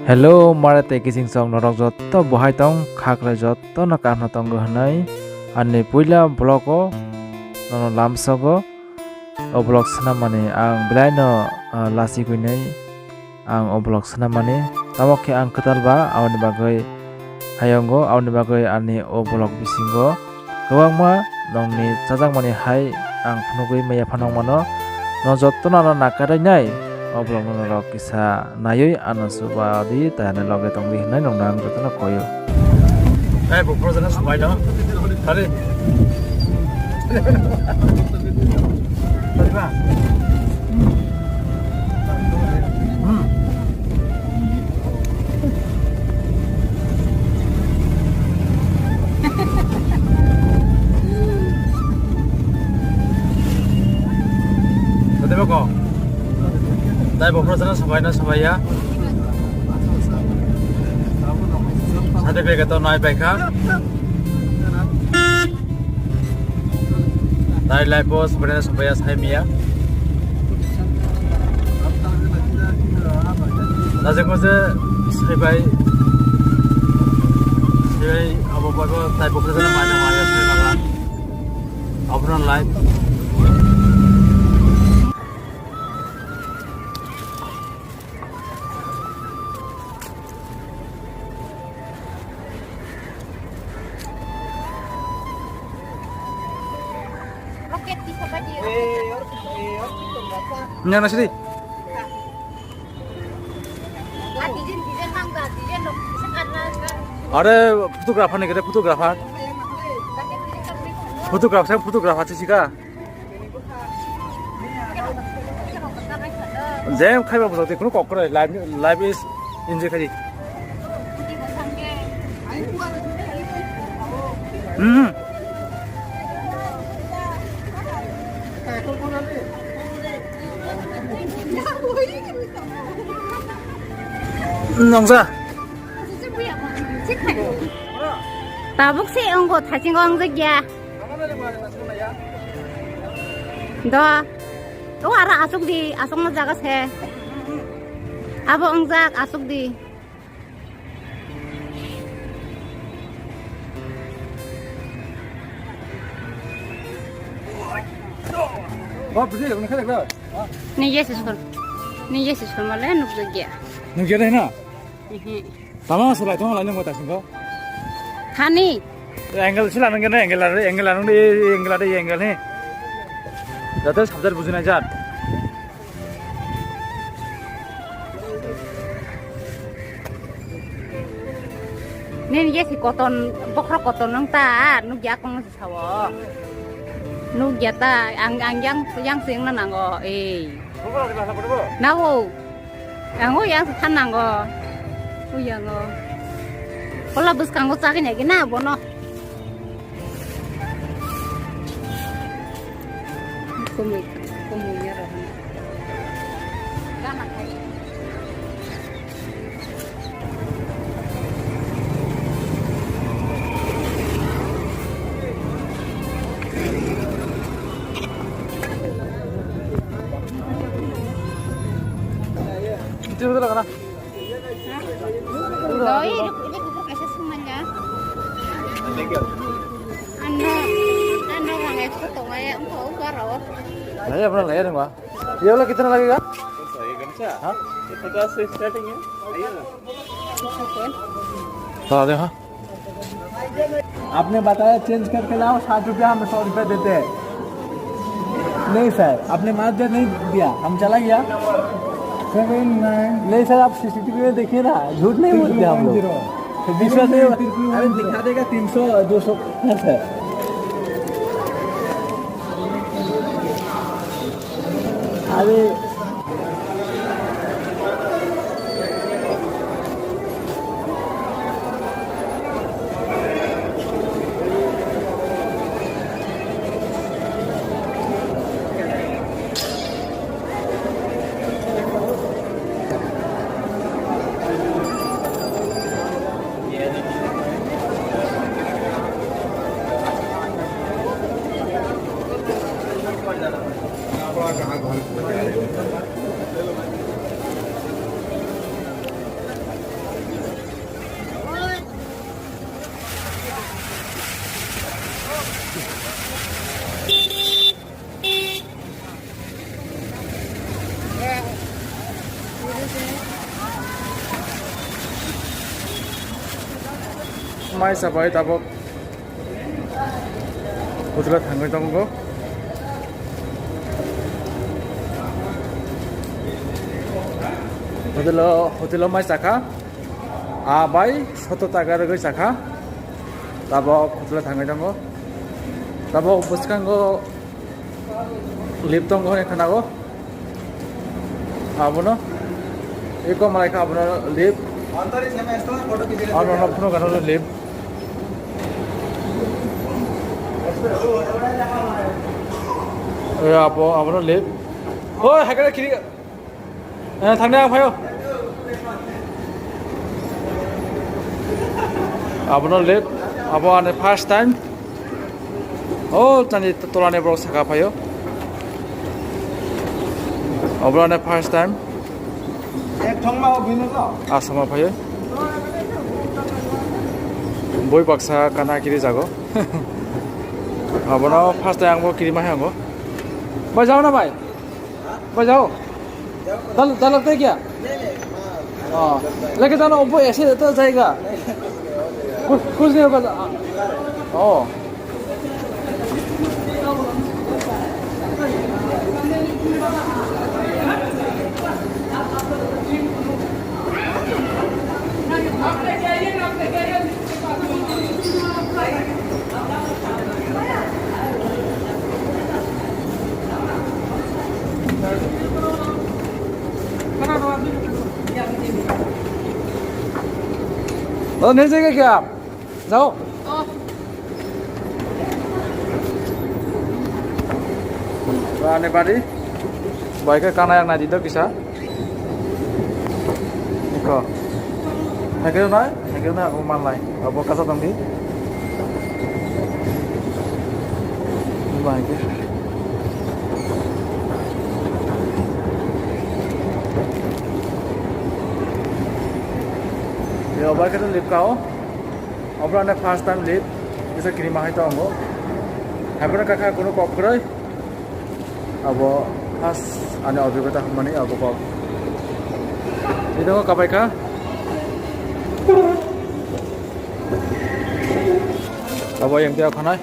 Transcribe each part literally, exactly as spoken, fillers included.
Hello, mare tei kising sok norok jotto bohai tong, khaklai jotto no kahno tongo hwnwi ani puila vlog o nono lamsogo. O vlog swnam mani ang belai no, ah, lasi kuinai. Ang o vlog swnam mani, tamo khe ang kwtal ba, aboni bagwi hayungo, aboni bagwi ani o vlog bisingo kwbangma nongni chajakmani hai ang phunugwi maya phano mano. No jotto no ano nakarainai o vlog no norok kisa naiwi ano chuba di, tei ani loge tong di hwnwi nongno ang jotono koyo. Tei bo project no swbai no. Tari. Tari ba. Hmm. Tadi ba ko. Tei bo project no swbai no swbai ya. Sade bege to nai bai kha. Tai lai post bwrwino swpaiya sai miya. Najak majak sai bai. Sai bai abo bai bo tai bo khajana manya manya sai bai. Abuna live. Nyana sidi. Are photographer ni kete photographer. Photographer, photographer sisi ka. Jem khaiba bwswk twi kheno kok kwrwi, life, life is enjoy khaidi. Hmm. Nongsa. Tabuk se ongko thaching ong jagya. Do. O aro asuk di, asuk no jaga se. Abo ongjak asuk di. Ni yes is for. Ni yes is for male nuk jagya. Nuk jagya na? Tama selai tong lai nang ta singko. Thani. Angle sila nang kene angle are angle are angle are angle he. Jate subject bujina jat. Nen ye si koton bokhro koton nang ta nuk ya kong sao. Nuk ya ta ang ang yang yang sing na nango eh. Nabo. Ang o yang than nango. O yang o. Ola bwskango chagini agi na bono. Kumui kumui ya rohani. Gana khai. Itu betul kan? Doi, ini bubur kaisa sumanya. Ano, ano rang ekso tongaya, engko ubar o. Ayo, apna laya nungwa. Ye wala kitna lagega? Ha? Ye pachas se starting hai. Ayo na. Bata de, ha. आपने बताया चेंज करके लाओ, साठ रुपया हम सौ रुपया देते हैं। नहीं सर, आपने माल दे नहीं दिया, हम चला गया। Seven nine. नहीं सर, आप सीसीटीवी में देखिए ना, झूठ नहीं बोलते हम लोग। विश्वास नहीं हो-, अरे दिखा देगा तीन सौ, दो सौ। हाँ सर। अरे Mai sabai tabok hotel o thangwi tongo. Hotel o, hotel o mai sakha. A bai soto taka rwgwi sakha. Tabok hotel o thangwi tongo. Tabok bwskango lift tongo hwnwi khwnago. Abono eko malai kha abono lift. Ano no phunuk ano lift. Eh, abo, abono lift. Oi, hakhe kiri. Eh, thangni ang phaio. Abono lift, abo ani first time. Oh, tani tolani borok saka phaio. Abo ani first time. Ek thongma o bini no? Asama phaio. Boi baksa kana kiri jago. Abono first time angbo kiri mahango. Bai, jao na bai? Bai, jao. Dal, dal lagta hai kya? Oh, leke jana, wo aise rehta hai, jayega. Kuch, kuch nahi hoga. Oh. नहीं जाएगा क्या आप? जाओ। Ani bari. Bai khe kana yang nai di do kisa. Iko. Hake nai, hake nai, ako manlai. Abo kasa tong di. Bai khe. Yo, bai khe to lip kao. Obrane first time lip. Kisa kirima hai to ango. Hapena kakha kono kok kwrwi. Abo first ani obhigota hwnmani abo kok. Bidongo kabaikha. Abo yang dia khanai.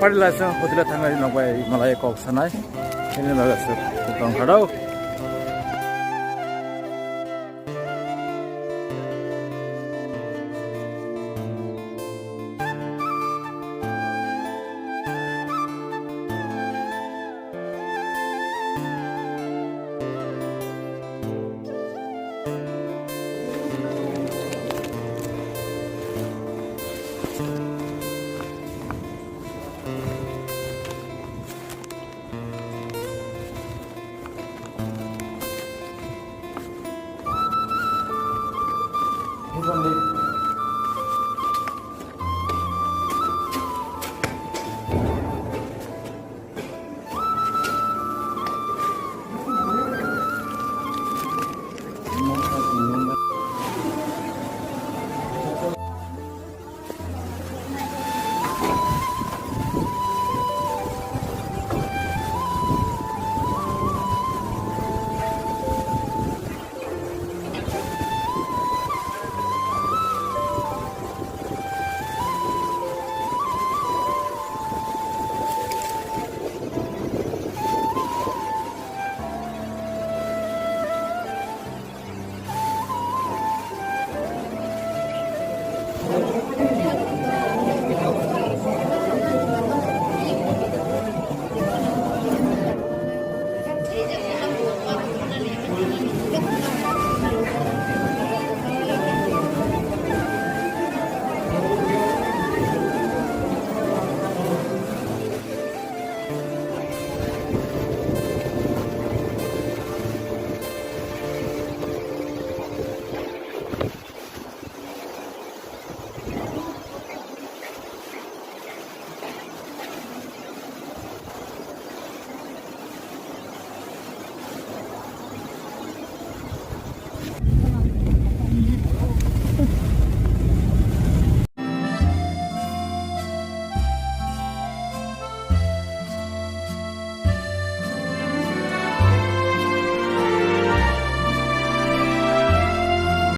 Parila sa hotel thangnai nokbai malai kok sanai. Ini laga sa tong khadau.